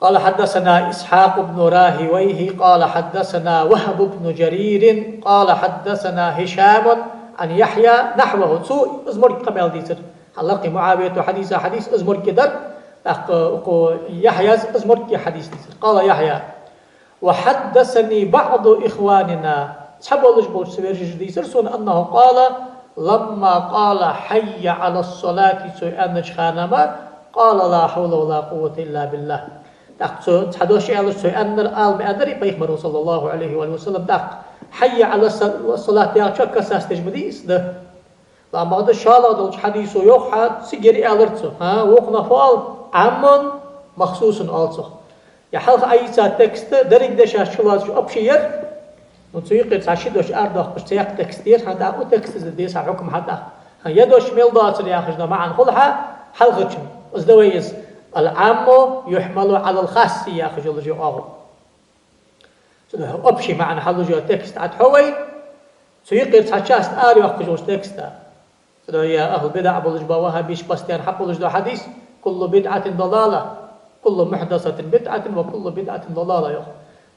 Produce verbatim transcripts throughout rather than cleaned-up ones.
قال حدثنا إسحاق بن راهويه قال حدثنا وهب بن جرير قال حدثنا هشام عن يحيى نحوه. Цо из морг къамаьл дийцар. ХьалхагӀа МуӀавията хьадийца хьадис из морг дар, тӀаккха укхо Яхьяс из морг хьадис дийцар. قال يحيى: وحدثني بعض إخواننا. Цхьаболаш болча са вежарашта дийцар сона, أنه قال: لما قال: حي على الصلاة, цо аьннача хана ма, قال: لا حول ولا قوة إلا بالله. ТӀаккха цо цхьа дош аьлча, цо аьннар ала ма аьннарий пайхамаро, صلى الله عليه وآله وسلم, тӀаккха حي على الصلاة яхачоа касаться деш ма дий из, да. Ламагда шоллагӀа долча хьадисо йоах хьа, цигара аьлар цо. ХӀа, вокхунах фу оал? عام مخصوص оал цох. Е хьалха Ӏайийца текст деррига дешаш чулоацаш общий яр. Ну, цу юкъера цхьа ши дош арадоаккхаш цхьаькха текст яр, хӀанз тӀаккха укх текстаца деза хьа хьукам хьатӀа. ХӀа, е дош мел доацар яхаш да маӀан хул хьа, хьалхарчун. Из да вай из: العام يحمل على الخاص яхаш йола жо оагӀув. Цудухьа общий маӀан хьалуш йола текст Ӏа тхьовра, цу юкъера цхьа часть арайоаккхаш йолча текста. Цудухьа е ахӀлу бидаӀ болаш ба ваххабист, постоянно хьакхоллаш да хьадис: كل بدعة ضلالة، كل محدثة بدعة وكل بدعة ضلالة, йоах.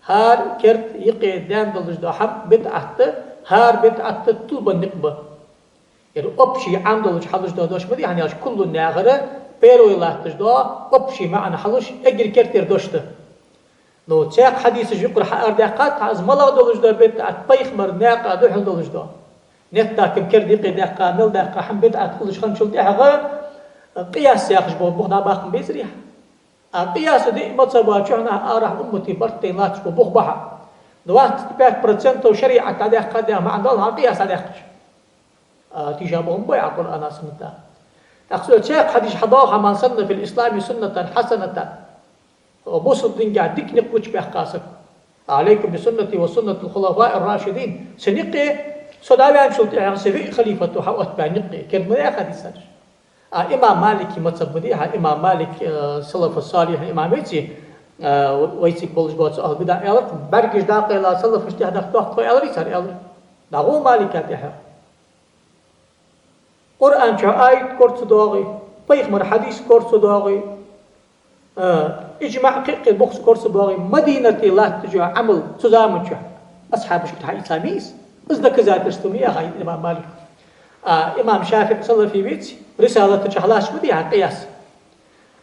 ХӀара керда юкъе даьнна долаш дола хӀама бидӀат да, хӀара бидӀат тилбан никъ ба. Ер общий Ӏам долаш хьалуш дола дош ма дий, хӀана аьлча كل яхар первый латташ дола общий маӀан хьалуш, эггара керттера дош да. Ну, цхьаькха хьадисаш юкъера хьаарадаьккхад, хӀанз малагӀа долаш да бидӀат, пайхамара наькъа духьал долаш да. Нетта-м керда юкъе даьккха, мел даьккха хӀама бидӀат хулаш хинначул тӀехьагӀа къияс яхаш бола бух дӀабаккха безарий хьа. А къияс диъ мазхӀаба чухьнахьа арахьа уммата барт тайна латташ бола бух ба хьа. Двадцать пять процентов шариӀат дӀадаьккха да яха маӀан доал хьа къияс дӀадаьккхача. А, тийша бохам бой Ӏа Къуръана, сунната. ТӀаккха цо цхьаькха хьадис хьадоагӀа хьа: من سن في الإسلام سنة حسنة. Бусалба динагахьа дика никъ гучабаьккха саг. عليكم بسنتي وسنة الخلفاء الراشدين. Са никъ, со дӀаваьнначул тӀехьагӀа са виъ халифато хьаоттабаь никъ. Керда ма даьд хьадис цар. А имам Малика мазхӀаб ма дий хьа, имам Малик, э, салафу салихӀ имам веций, э, вайцига болаш боаца ахӀлу бидаӀ аьлар, бӀаргаш дӀакъайла салафашта тӀехьа даха дохк тхо аьларий цар, аьлар. ДӀагӀо Малика тӀехьа. Къуръан чу аят кора ца доагӀий, пайхамара хьадис кора ца доагӀий, а, иджмаӀ кхы а кхы бухс кора ца доагӀий, Мадинате латташ йола Ӏамал цу заман чу асхьабашкара хьаийца ма йий из. Из доказательство ма яхай имам Малика. А имам ШафиӀ салафи веций, Рисалата чу хьалаш ма дий хьа къияс.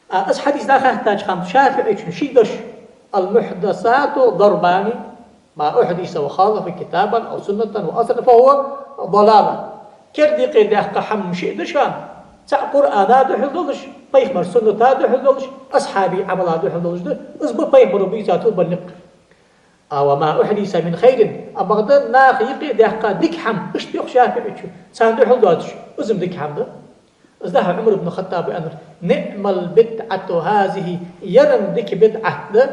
А, из хьадис дӀахаьттача хана ШафиӀийчун ший дош: المحدثات ضربان، ما أحدث وخالف كتابا أو سنة أو أثرا فهو ضلالة. Керда юкъе даьккха хӀама шиъ да шоана: цаӀ Къуръана духьал долаш, пайхамара сунната духьал долаш, асхьабий Ӏамала духьал долаш да, из ба пайхамаро бийца тилбан никъ. А, وما أحدث من خير, а бакъда наха юкъе даьккха дика хӀама, иштта йоах ШафиӀийчо, царна духьал доацаш, из-м дика хӀама да. Из да хьа Ӏумар ибн ХаттӀаба аьннар: نعم البدعة هذه, ер-м дика бидӀат да.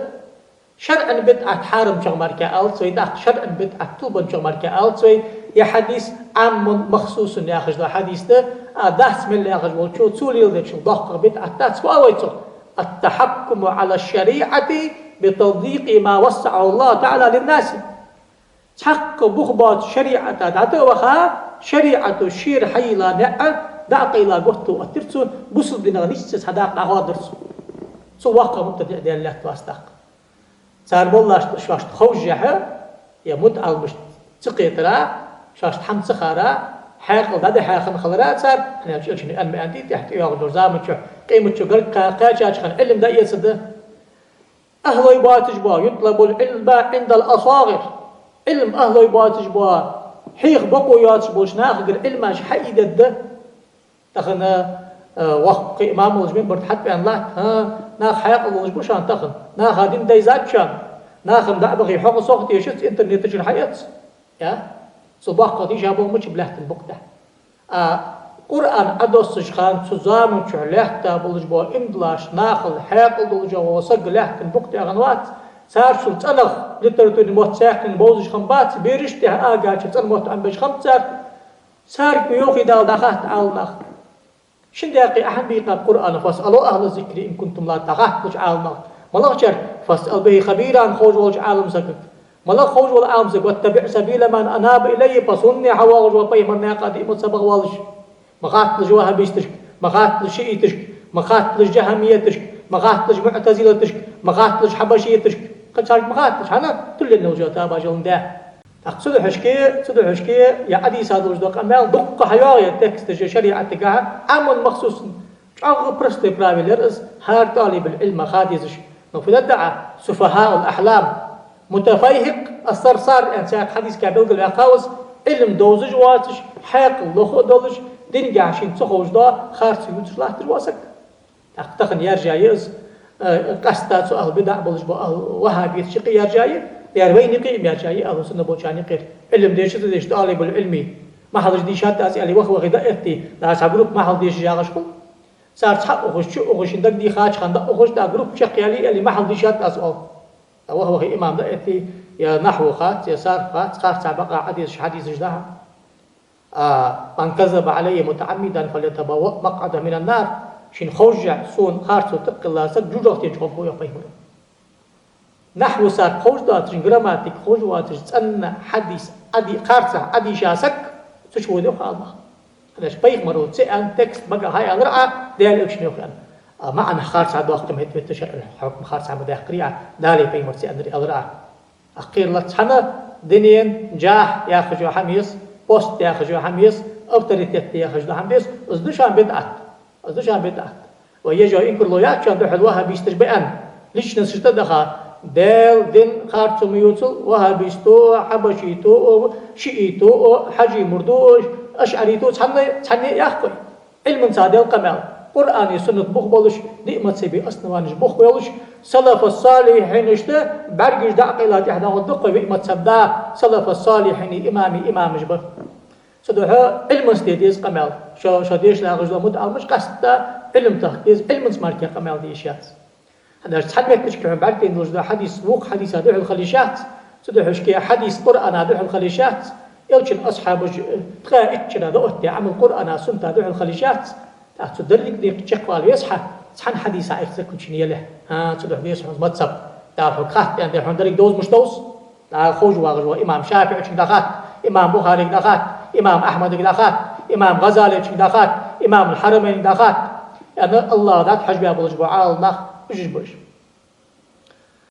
ШарӀан бидӀат хьарамчох мара кхы алац вай, тӀаккха шарӀан бидӀат тилбанчох мара кхы алац вай. Ер хьадис Ӏаммун махсусун яхаш дола хьадис да, а дац мел яхаш волчо, цо леладечул доккхагӀа бидӀат дац, фу оал вай цох: التحكم على الشريعة بتضييق ما وسعه الله تعالى للناس. Цхьаккха бух боаца шариӀата дӀатӀа а ваха, шариӀато шера хьайийла наӀар дӀа а къайла готта оттадир цо, бусалба динах нийсса цхьа дакъа дӀахоадир цо. Цу воккхагӀа мутӀахьа даьнна лаьтта вац тӀаккха. Цар моллашта шоашта ховшшехь, е мутаӀаламашта ца кхетара, шоашта хӀама ца хара, хьаькъал дӀадихьа хинна хилара цар, хӀана аьлча Элчано аьнна ма аьннадий, тӀехьа тӀайоагӀача заман чухь, къематчо гарга кхаьчача хана Ӏилма дӀаэцаргда. АхӀлой боацаш бола, يطلب العلم عند الأصاغر. Ӏилма ахӀлой боацаш бола, хьеха бокъо йоацаш болча нахагара Ӏилмаш хьаийдергда. Тахан, э, воккха имам волаш минбар тӀа хьатӀаваьнна латт, хӀа, нах хьаькъал долаш ба шоана тахан, наха дин дайзад шоана, наха-м дӀа а бахе, хьогӀ-сох тешац, интернета чура хьаэц. Я? Цу боккхагӀа тийша бола мичаб лаьттан букъ тӀа. А Къуръан Ӏодоссача хана цу заман чухь лаьтта болаш бола имдалаш, нахал хьаькъал долаш вола саг лаьттан букъ тӀа хинна вац, цар цул цӀенагӀа литературни мотт цхьаькханна бовзаш хиннабац, берашта тӀехьа агача цӀена мотт Ӏомабеш хиннаб цар, царга йоах Дала: дӀахатта Ӏаламнаха. Шин даькъе ахьан бийкъаб Къуръана: فاسألوا أهل الذكر إن كنتم لا, дӀахатта Ӏаламнахага. МалагӀчарга? فاسأل به خبيرا, ховш волча Ӏаламсагага. МалагӀа ховш вола Ӏаламсаг? واتبع سبيل من أناب إلي, по сунне хьавоагӀаш вола, пайхамара наькъа диъ мазхӀабах воаллаш. Ма хатталаш ваххабисташка, ма хатталаш шиӀиташка, ма хатталаш жахӀамияташка, Ма гӀатталаш муӀтазилаташка, ма гӀатталаш хьабашиташка, кхы царга ма гӀатталаш, хӀана? Туллен йолча таба жалан да. ТӀаккха цу духьашке, цу духьашке, е Ӏадийса долаш да къамаьл, дуккха хьайоагӀа е тексташ шариӀатагахьа, Ӏамман махсусан, чӀоагӀа простой правило яр из, хӀара тӀалибул Ӏилма ха дезаш. Ну, фу да даа, суфахаул ахлам, мутафайхӀикъ, ас-сарсар, аьнна цхьа хьадисагахьа белгалваьккхав из, Ӏилма довзаш воацаш, хьаькъал лоха а долаш, динагахьа шийна ца ховш дола харцо ювцаш латташ вола саг. ТӀаккха тахан яржа я из, э, къаьстта цу ахӀлу бидӀа болаш бола ахӀлу ваххабиташ юкъе яржа я, ер вайна юкъе а яржа я, ахӀлу сунна болчарна юкъера. Ӏилма дешаш ца деш, тӀалибул Ӏилми, махьалаш дийшад аз аьле, ваха-ваха дӀаэтте, дӀа цхьа группа махьал дешаш ягӀаш хул. Цар цхьа ухаш, чу ухаш, шин дагадехача хана дӀаухаш, тӀаккха группа чакхъяьле аьле, махьал дийшад аз оал. ТӀаккха ваха-ваха имам дӀаэтте, е нахьву хац, е сарф хац, харцахьа бакъахьа Ӏадешаш хьадисаш да хьа. А, «من كذب علي متعمدا فليتبوأ مقعده من النار». Шийна ховш а сона харцо тӀакхелла саг жожагӀатен чу гӀоргва, йоах пайхамара. Нахьву, сарф ховш доацаш, грамматика ховш воацаш, цӀена хьадис Ӏаде-, харцахьа Ӏадийша саг, цу чу вода, йоах, Аллахӏа. ХӀана аьлча пайхамара ца аьнна текст багахьа аьлар Ӏа, Даьла элчано йоах аьнна. А маӀан харцахьа доаккха метташ, шарӀан хьукм харцахьа ма даьккхарий Ӏа, Дала, пайхамара ца аьннар аьлар Ӏа. Акхир лац хьона, динен джахӀ яхаш йола хӀама еза, пост яхаш йола хӀама еза, авторитет яхаш дола хӀама еза, из да шоана бидӀат. Из да шоана бидӀат. Вай ежо инкарло яц шоана духьал ваххабисташ ба аьнна. Личносташ тӀа даха, Даьла дин харцо ма ювцал, ваххабисто а, хьабашито а, шиӀито а, хьажий мурдо а, ашӀарито а, цхьанне, цхьанне а яхаш. Ӏилманца даьла къамаьл. Къуръани суннати бух болаш, диъ мазхӀаба основанеш бух болаш, салафу-салихьинашта бӀаргаш дӀакъайла тӀехьа дагӀа дукха вай мазхӀаб да, салафу-салихьини имами имамаш ба. Цудухьа Ӏилманца де деза къамаьл. Шо, шо дешаш дола мутаӀаламаш къаьстта Ӏилма тахка деза, Ӏилманца мара къамаьл де йиш яц. ХӀана аьлча цхьан метташка хьона бӀаргадайна долаш дола хьадис вокх хьадиса духьал хила йиш яц, цу духьашка хьадис Къуръана духьал хила йиш яц, элчан асхьабаша ткъаь итт шера дӀаоттадаь Ӏамал Къуръана, сунната духьал хила йиш яц. ТӀаккха цу деррига декъа чакхвала веза хьа, цхьан хьадиса Ӏехаза кхунчина яле. ХӀа, цу духьа деза хьона мазхӀаб. Дала хьога хатта аьнна, хьона деррига довза муш довз. ДӀа ховш вагӀаш вола имам ШафиӀийчунга дӀахатта, имам Бухарийга дӀахатта, имам Ахьмадага дӀахатта, имам ГӀазалийчунга дӀахатта, имам Хьарамайнга дӀахатта. Яъни Аллахӏа дӀатӀахьожабаь болаш бола Ӏаламнах уж ба уж.